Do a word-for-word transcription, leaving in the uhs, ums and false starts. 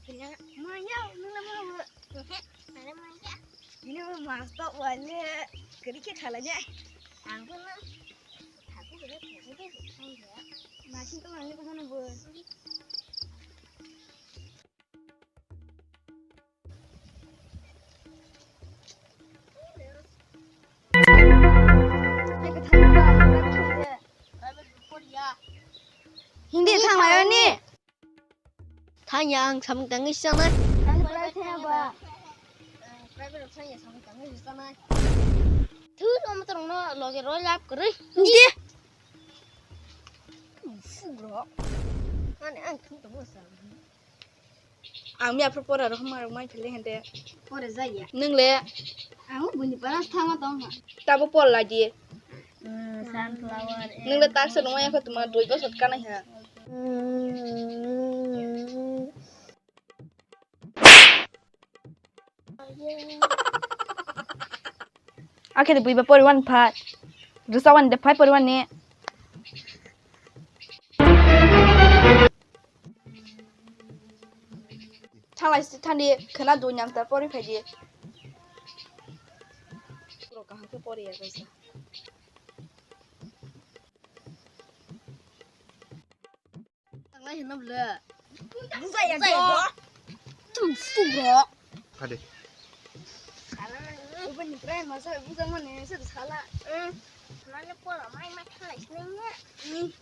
Maya, nula maya. Nula maya. Ini mah mas tok wale. Kiri ke khalanya. Angkun lah. Aku kira aku kira. Masih tuh mana ke sana, Bos? Hindi thang layo ni. Thang ya, ang samung tangwi sanai. Ang private thang ba. Private thang ya, samung tangwi sanai. Thu no motor no loge roi lap kri. Hindi. Furo. Mane ang thu tong sa. Ang mi aphuru pora rok ma rok mai phele hende. Pore jaya. Nung le. Ang buni para thama tong ha. Tabo pol la di. Sunflower. Nung le tak sa nung ya ko tuma doi ko sot kana ha. Akhe de buiba pori wan pha. Risa wan de phai pori wan ne. Thanglai si thandi khena dunyang ta pori phai di. Puro kaham khe pori ya kaisa. Tanglai hino bwle. Bujai ya jo. Tum suro. Kade. Ubani prai masa buja mane se sala. Mane pora mai mai thalai sinai ne.